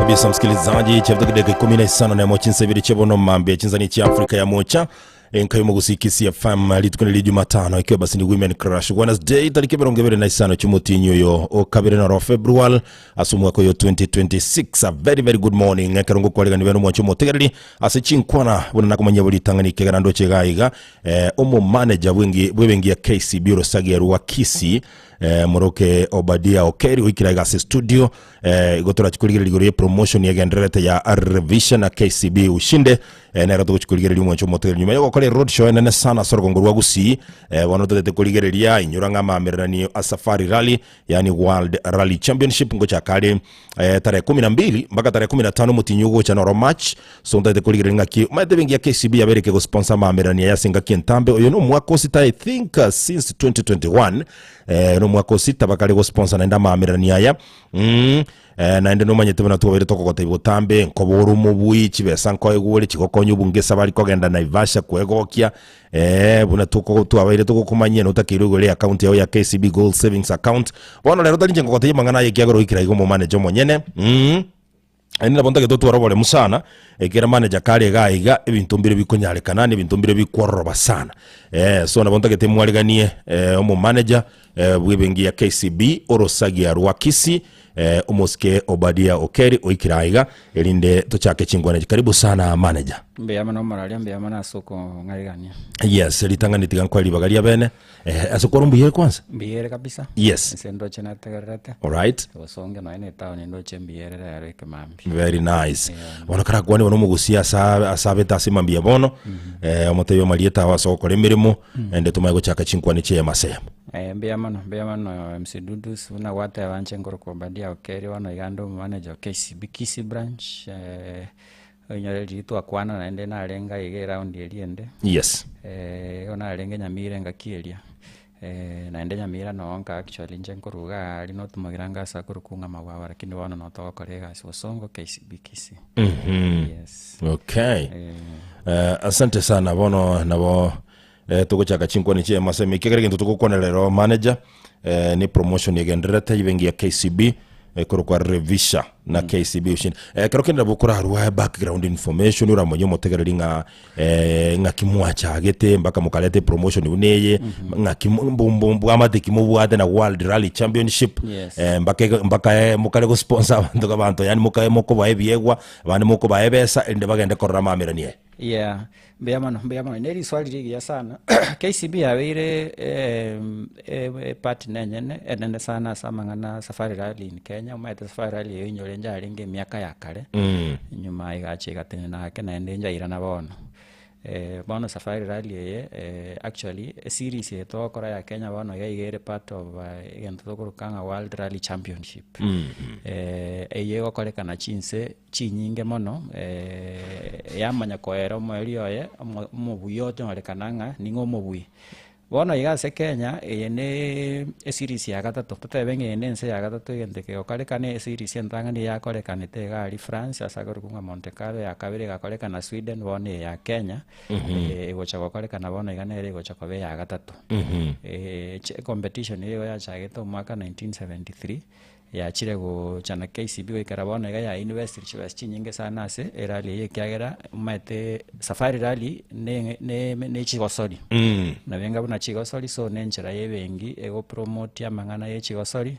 Kabisa msikilizaji, cha dakika 15 na moja chinsa ibiri chebono mambe chinsa ni cha Afrika ya mocha enka yo Kisii FM rituko ni Jumatano ikiwa basi ni Women Crush Wednesday tariki 25 chumutinyo yo okabere na ro February ase omwaka oyo 2026. A very very good morning ekero ngokwarigani bene omwancho omotegereri ase chinkwana buna nakomanya buri ritang'ani ekegera ndoche iga iga eh, omomanager bwengi bw'ebenki ya KCB Orosagia rwa Kisii eh, moroke Obadia Okeri oikire iga ase studio eh, igo torachi korigereria igoro ye promotion egendererete ya revision na KCB ushinde eh, nero togochi korigereria omwancho omotegereri nyuma yogokora eroad show enene sana ase orogongo rwa Gusii eh, bono totete korigereria inyora ng'a amamererani a Safari Rally yani World Rally Championship ngochaka are eh, tarehe 12 mpaka tarehe 15 omotinyi ogocha noro March. So ntaete korigereria ng'aki omanyete benki ya KCB yabeire kegosponsor amamererania aya ase engaki entambe. Oyo nomwaka osita I think uh, since 2021 eh, nomwaka osita bakare gosponsor naende amamererania aya mm. Eh, naende nomanyete buna twabeire tokogotebia botambe nkobora omobui chibesa nkoegwa ore chigokonya obongesa bari kogenda Naivasha kwegokia Eeh buna toko twabaire togokomanyia notakeirwe igoro y'eaccount yao ya KCB Gold Savings Account. Bono rero tari inche ngogotebia amang'ana aya ekiagera oikire aiga omomanager omonyene mm. Naende nabo ntagete otware oboremu sana, ekero manager kare iga aiga ebinto mbire bikonyarekana na ebinto mbire bikwororoba sana. Eh, so nabo ntagete mwareganie eh, omomanager eh, bw'ebenki ya KCB orosagia rwa Kisii eh, omosike Obadia Okeri oikire aiga erinde tochake chinkwana echi. Karibu sana manager. Mbuya mono omoraria, mbuya mono ase okong'aigania. Yes, ritang'ani tiga nkoe ribaga ria bene eh, ase kwarwa mbuya ere kwanza? Mbuya ere kabisa. Yes. Inse ndoche nategererete. Alright. Gosonge nonya na etown ndoche mbuya ere rero ekemambia. Very nice. Bono karakwane bono omogusia asa asabete ase mambia bono eh, omotebie amarieta ao ase ogokora emeremo ende tomanye gochaka chinkwana chia emasemo. Eh, mbuya mono, mbuya mono MC Dudus, buna gwateba inche nkorokwa Obadia Okeri, bono iga inde omomanager o KCB Kisii branch, eh, oinyore riria twakwana naende narenge aiga eround eria ende, Yes. eh, igo narenge Nyamira engaki eria, eh, naende Nyamira noo nka actually inche nkorwa igaa aria North Mugirango ase akorokwa ng'a Magwagwa lakini bono noo togokora egasi Bosongo KCB Kisii. Yes. Okay. Eh. Eh, asante sana bono nabo Eh, togochaka chinkwana chia emasemi ekiagera egento togokwana rero manager eh, ni promotion egendererete ebenki ya KCB ekorokwa Revisha na KCB ushindi eh, kero kende nabo okorarwa background information oramanye omotegereri ng'a eh, ng'aki mwachagete mpaka mokareta epromotion buna eye ng'aki mo- mbu- mbu- mbwamate ki mobwate na World Rally Championship Yes. eh, mpaka ege- mpaka eh, mokare gosponsor abanto abanto yaani mokae mokobae ebiegwa abande mokobae ebesa erinde bagende korora amamerani aya. Yeah, mbuya mono, mbuya mono. Ne riswali rigiya sana. KCB yabeire epartner enyene enene sana ase amang'ana Safari Rally in Kenya, omanyete Safari Rally eyo inyore njarenge emiaka ya kare, nyuma egacha egatenena ake naende njairana bono. Bono Safari Rally eye actually eseries eye togokora ya Kenya bono iga iga ere part of egento tokoroka ng'a World Rally Championship. Eyio egokorekana chinse chinyinge mono, yamanya koera omoerio oye, omo omobuya onyorekana ng'a ning'o omobui. Bono iga ase Kenya, eye ne eseries ya gatato, totebe ng'a eye ne ense ya gatato egento eke egokorekana, eseries entang'ani yakorekanete iga aria France ase akorokwa ng'a Monte Carlo, eya kabere egakorekana Sweden, bono eye ya Kenya, egocha gokorekana bono iga nere egocha koba eya gatato. Eche ecompetition eye igo yachagete omwaka 1973. Yachire gocha na KCB goikera bono iga ya investire chibesa chinyinge sana ase erally eye ekiagera omanyete safari rally ne ne ne chigosori. Nabo enga buna chigosori so na enchera ya ebenki egopromote amang'ana ya echigosori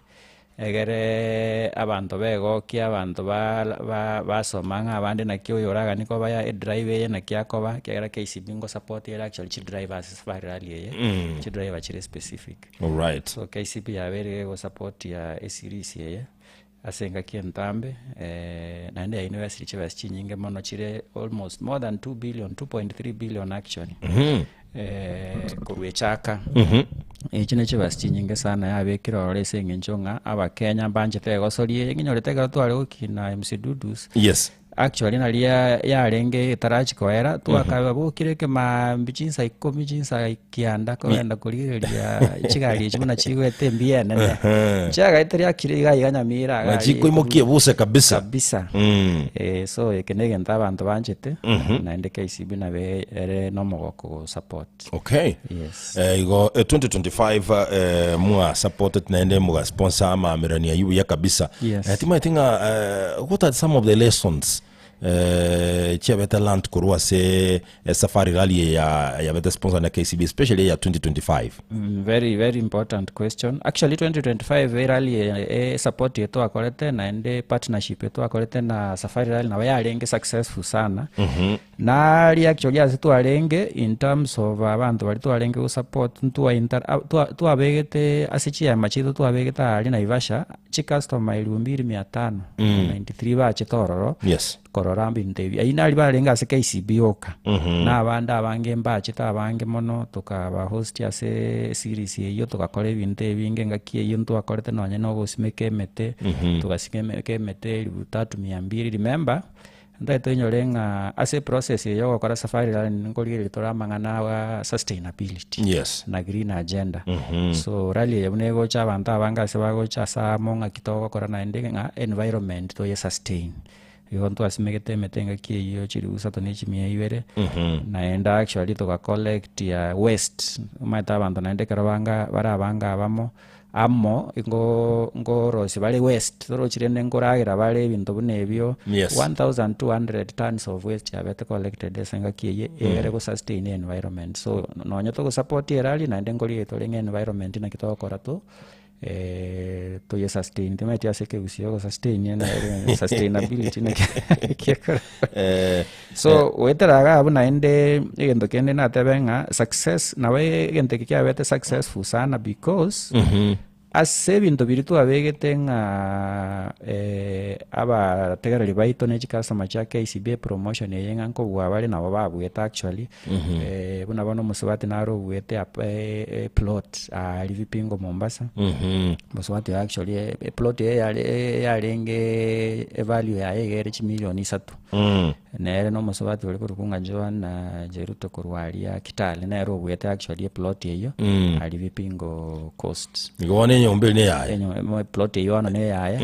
egere abanto begokia abanto ba ba basoma ng'a abande naki oyo oraganie koba ya edriver eye naki akoba ekiagera KCB ngosupport ere actually chidriver ase safari rally eye, chidriver chire specific. Alright. So KCB yabeire egosapotia eseries eye ase engaki entambe naende yainvestire chibesa chinyinge mono chire almost more than 2 billion, 2.3 billion actually korwa echaka. Echi ne chibesa chinyinge sana yabekire ororo ase eng'encho ng'a abakenya mbanchete egosori eye, ng'inyorete ekero tware gokina MC Dudus. Yes. Actually nari ya- yarenge etarachi koera, twakabokire ekemaambia chinsa ikomi chinsa kianda kogenda korigereria chigari echi buna chigoeta embuya enene. Chiagaetire akire iga iga Nyamira iga aria Chikoimokia ebuse kabisa. kabisa. Mm. Eh, so eke na egento abanto banchete, naende KCB nabo ere na omogoko gosupport. Okay. Yes. Eh, igo eh, 2025 eh, mwa supported naende muga sponsor amaamerani ayio buya kabisa. Yes. Eh, timaeti ng'a eh, what are some of the lessons eh, chiabete learned korwa ase eh, safari rally eye ya yabete sponsored na KCB especially eya 2025? Mm, very very important question actually 2025 erally e support eye twakorete naende partnership eye twakorete na safari rally nabo yarenge successful sana Naaria actually ase twarenge in terms of abanto baria twarenge gosupport ntwa inter twa twabegete ase chihema chiaito twabegete aaria Naivasha, chicustomer elfu mbili mia tano na 93 bachete ororo Yes. korora ebinto ebi. Ayio naria barenge ase KCB oka, na abande abange mbachete abange mono tokabahost ase series eyio togakora ebinto ebinge engaki eyio ntwakorete nonye na ogosimeka emete, togasimeka emete elfu tatu mia mbili remember. Ntagete toinyore ng'a ase eprocess eye yogokora safari rally nkorigereria tore amang'ana aa sustainability Yes. na green agenda. So rally eye buna egocha abanto abange ase bagocha ase amo ng'aki togokora naende ng'a environment toye sustain. Igo ntwasimegete emete engaki eyio chilifu isato na chimia ibere, naende actually toga collect waste, omanyete abanto naende ekero banga bare abange abamo. Amo ingo ngorosia bare waste, torochi rende nkoragera bare ebinto buna ebio, Yes. 1200 tons of waste yabete collected ase engaki eye, egere go sustain environment. So nonye togosupport erally naende nkorigereria tore ng'a environment naki togokora to toye sustain, timanyeti ase ekegusii ogosustain sustainability naki gekora. Eh, So goetera iga abwo naende egento kende natebe ng'a success nabo egento eke kiabete successful sana because ase ebinto biria twabegete ng'a abategereri baito ne chicustomer chia KCB epromotion eye ng'a nkobua bare nabo babuete actually buna bono omosubati naro obuete ap- eplot aaria Vipingo Mombasa. Mosubati oyo actually eplot eye yare yarenge evalue yaye iga ere chimilion isato. Nere na omosubati oria korokwa ng'a Joan Jeruto korwa aria Kitale nere obuete actually eplot eyio aria Vipingo Coast. Igo bono enyomba eri neyaye. Enyo- mo- eplot eyio bono neyaye,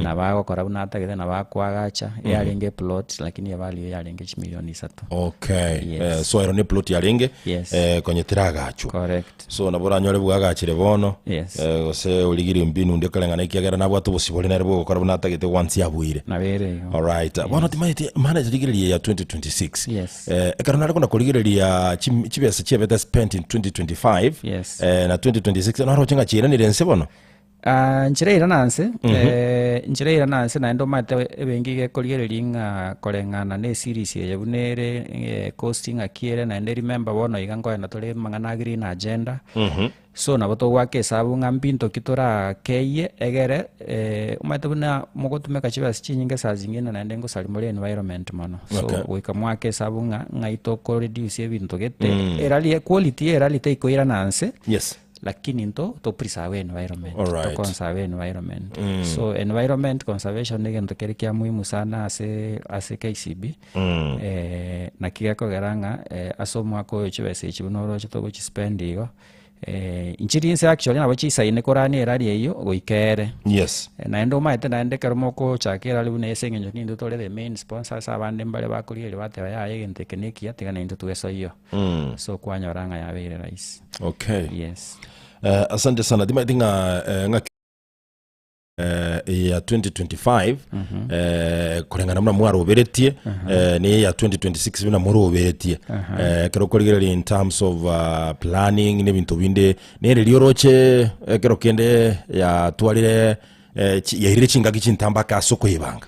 nabo agokora buna atagete nabo akoagacha, yarenge eplot lakini evalue yarenge chimilion isato. Okay. Yes. Eh, so ero ne plot yarenge Yes. eh, konye teragachwa. Correct. So nabo oranyore bwagachire bono Yes. eh, gose origirie mbinu onde okareng'ana ekiagera nabwate obosibore nere bwogokora buna atagete once abuire. Nabo ere igo. Alright. Bono timanyeti manager rigereria ya 2026. Yes. Eh, ekero nare kona korigereria chim- chibesa chiabete spent in 2025 Yes. eh, na 2026 naroche ng'a chiiranire nse bono. Ah, nchera eira nse nchera eira nse naende omanyete ebenki iga ekorigereria ng'a koreng'ana na eseries eye buna ere ecost ng'aki ere naende remember bono iga nkoenda tore amang'ana a green agenda. So nabo togoaka esabu ng'a mbinto ki torakeyie egere omanyete buna mogotumeka chibesa chinyinge saa zingine naende ngosaria more environment mono. So Okay. goika moake esabu ng'a ng'ai toko reduce ebinto gete, erari equality ya erari teikoirana nse. Yes. Lakini into to preserve environment, Alright. to conserve environment. So environment conservation na egento kere kia muhimu sana ase ase KCB eh, naki gekogera ng'a eh, ase omwaka oyo chibesa echi buna oroche togochispend igo eh, nchiri inse actually nabo chisaine korania erari eywo goika ere. Yes. Naende omanyete naende ekero mokochaka erari buna ase eng'encho nintwe tore the main sponsors abande mbare bakorigereria bateba yaya egento eke nekiya tiga naintwe twesoyio. So kwanyora ng'a yabeire rahisi. Okay. Yes. Eh, asante sana timaeti ng'a eh, ng'a eh, ya 2025 eh, koreng'ana buna mwaroberetie eh, ne ya 2026 buna moroberetie eh, ekero okorigereria in terms of uh, planning na ebinto binde nere rioroche ekero kende yatwarire eh, chi- yairire chingaki chintambe ake ase okoyebanga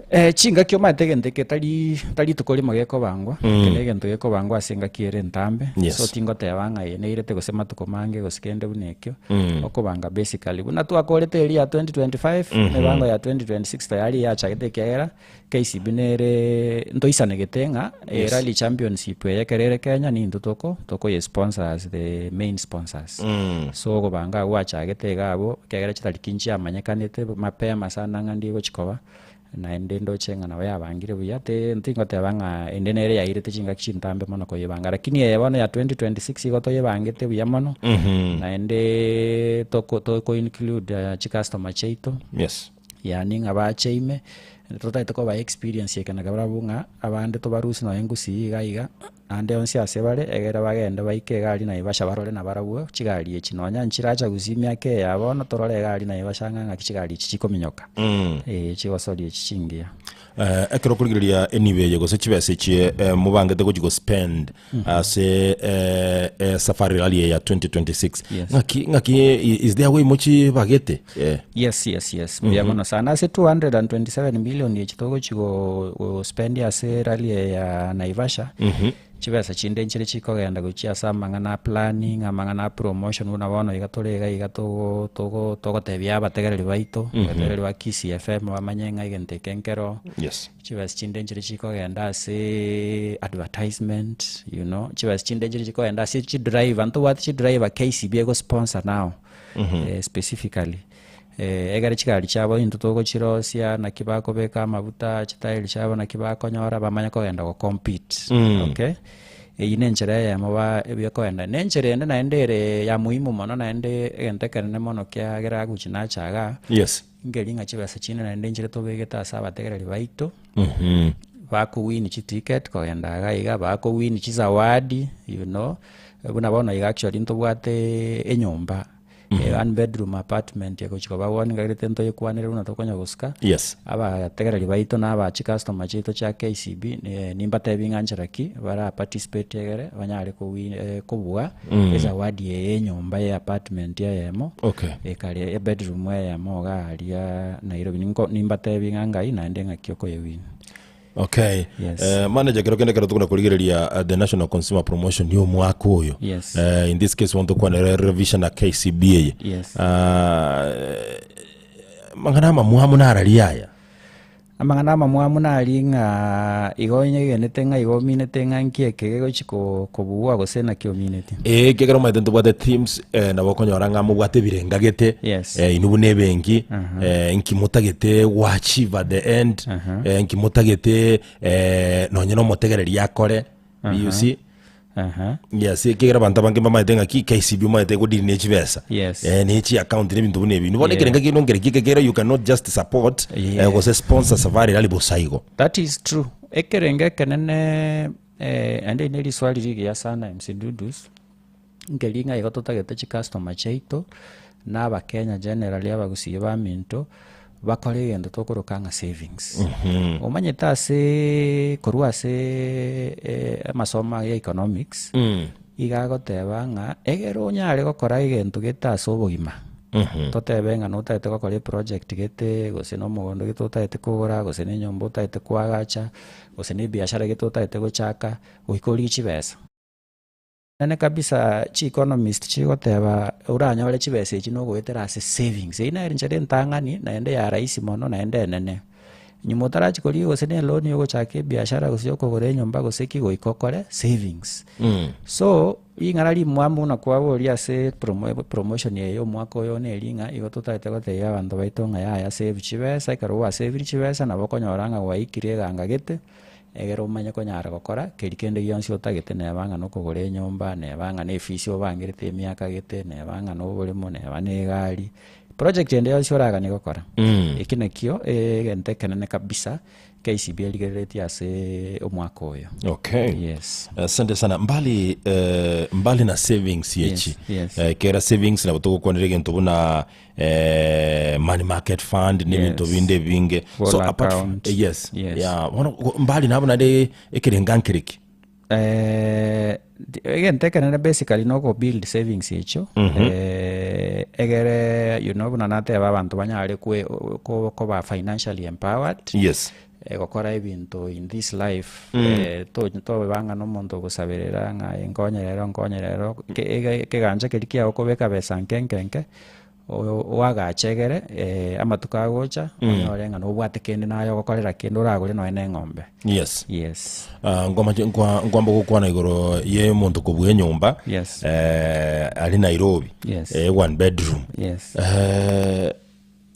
Eh, chingaki omanyete egento eke tari tari rituko rimo gekobangwa, eke na egento gekobangwa ase engaki ere entambe, Yes. so tingoteba ng'a eye neirete gose matuko mange gose kende buna ekio, okobanga basically buna twakorete eria ya 2025, emebango ya 2026 tayari yachagete ekiagera, KCB nere ntoisanegete ng'a Yes. erally championship eye ekero ere Kenya nintwe toko tokoye sponsor as the main sponsors. So okobanga agwo gwachagete iga abwo, ekiagera chitariki nchiamanyekanete mapema sana ng'a ndigochi koba. Naende ndoche ng'a nabo yabangire buya, ti ntingoteba ng'a ende nere yairete chingaki chintambe mono koyebanga, lakini eye bono ya 2026 igo toyebangete buya mono, naende toko toko include chicustomer chiaito, Yes. yaani ng'a bache ime, totagete kobaa experience eke naki barabwo ng'a abande tobarusie nonye ngusii iga iga. Naende onsi ase bare, egere bagende baike egari Naivasha barore nabarabwo chigari echi. Nonya nchiracha gusii emiaka eye ya bono, torore egari Naivasha ng'a ng'aki chigari echi chikominyoka, ee, chigosoria echi chingiya. Eh, ekero okorigereria enibo eye gose chibesa echi eh, mobangete gochi gospend ase eh, eh, safari rally eye ya 2026 Yes. ng'aki ng'aki i- is there way mochibagete eh. Yes, yes, yes, mbuya mono sana. Ase 227 million echi togochi go go spend ase rally eye ya Naivasha, chibesa chinde nchire chikogenda gochia ase amang'ana a planning, amang'ana a promotion buna bono iga tore iga iga togo togo togotebia abategereri baito, abategereri ba Kisii FM bamanye ng'a egento eke nkero, Yes. chibesa chinde nchire chikogenda aseeee advertisement you know, chibesa chinde nchire chikogenda ase chidriver, ntobwate chidriver KCB egosponsor now. Specifically, egere chigari chiabo intwe togochirosia, naki bakobeka amabuta, chitairi chiabo naki bakonyora, bamanye kogenda go compete, okay. Eyio na enchera eyemo ba ebiakoenda. Na enchera ende naende ere ya muhimu mono naende egento ekenene mono kiagera agochi nacha igaa, Yes. nkeri ng'a chibesa chinde naende nchire tobegete ase abategereri baito, bakowin chiticket kogenda iga iga, bakowin chizawadi you know, buna bono iga actually ntobwate enyomba, one bedroom apartment egochi koba bono nkagerete ntoyekwanere buna tokonya gosika, Yes. abategereri baito na aba chicustomer chiaito chia KCB, nimbatebi ng'a nchera ki bara participate egere banyare kowin kobua ezawadi eye ya enyomba ya apartment eyemo, Okay. ekare ebedroom eyemo iga aria Nairobi. Ninko nimbatebi ng'a ngai naende ng'aki okoyewin. Okay. Yes. Eh, manager kero kende kero tokona korigereria the National Consumer Promotion yo omwaka oyo. Yes. Eh, in this case bono tokwanera revision na KCB eye. Yes. Ah, mang'ana amamwamu narari aya. Amang'ana amamwamu nari ng'a igo onyegenete ng'a igo ominete ng'a nki eke gegochi ko- kobugwa gose naki omineti. Ee, ekiagera omanyete ntobwate themes eh, nabo okonyora ng'a mobwate ebirenga gete Yes. eh, inwe buna ebenki eh, nki motagete goachieve at the end eh, nki motagete eh, nonye na omotegereri akore you see Aha. Yes, ekiagera abanto abange mbamaete ng'aki KCB omanyete egodiri ne chibesa Yes. eh, ne chiaccount ne ebinto buna ebi. Bono Yeah. ekerenga kende nkere ki ekekero you cannot just support Yeah. eh, gose sponsor safari rally bosa igo. That is true. Ekerengo ekenene eh, naende eri ne riswali rigiya sana MC Dudus, nkeri ng'a igo totagete chicustomer chiaito, na abakenya generally abagusii baminto, bakore egento tokoroka ng'a savings. Omanyete aseeee korwa aseeee amasomo aya ya economics, iga agoteba ng'a egere onyare gokora egento gete ase obogima, totebe ng'a notagete gokora eproject gete, gose na omogondo gete otagete kogora, gose na enyomba otagete koagacha, gose na ebiashara gete otagete gochaka, goika origie chibesa. Nene kabisa chi economist chigoteba oranyore chibesa echi nogoetera ase savings, eyio nere enchera entang'ani naende ya rahisi mono naende enene. Nyuma otarachia korigia gose na eloan ya ogochaka ebiashara gose ya okogora enyomba gose ki goika okore savings. So, ring'ana rimwamu buna kwaboria ase promo promotion eye ya omwaka oyo neri ng'a igo totagete gotebia abanto baito ng'a yaya save chibesa, ekero gwaseviri chibesa nabo okonyora ng'a gwaikire eganga gete. Egere omanye konyara gokora keria kende gionsi otagete, neba ng'a nokogora enyomba, neba ng'a na efisi obangerete emiaka gete, neba ng'a na oboremo, neba na egari, project ende yonsi oraganie gokora. Eki nakio egento ekenene kabisa KCB erigereretie ase omwaka oyo. Okay. Yes. Asante sana mbali eh, mbali na savings yechi Yes, yes. Eh, kera savings nabo togokwanera egento buna eh, money market fund n'ebinto Yes. binde ebinge Goal so apart account. eh, yes, Yes. yeah bono go- mbali nabo naende ekerenga nkereki Eh, di- egento ekenene basically na okobuild savings echio eh, egere you know buna nateba abanto banyare kwe ko- koba financially empowered yes gokora ebinto in this life eh, to- toba ng'a na omonto ogosaberera ng'a aye nkonye rero nkonye rero, ke- ege ekegancha keria kiago okobeka besa nke nke nke, o- oagache egere amatuko agocha, onyore ng'a nobwate kende naye ogokorera kende oragore nonye na eng'ombe. Yes. Yes. Ah, nkwamache nkwa nkwamba gokwana igoro ye omonto kobua enyomba Yes. eh, ari Nairobi Yes. eh, one bedroom Yes. eh,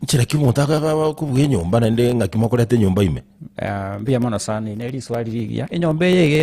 Nchera ki omonto akobuga enyomba naende ng'aki mokoreta enyomba ime? Mbuya mono sana, eri ne riswali rigiya. Enyomba eye iga.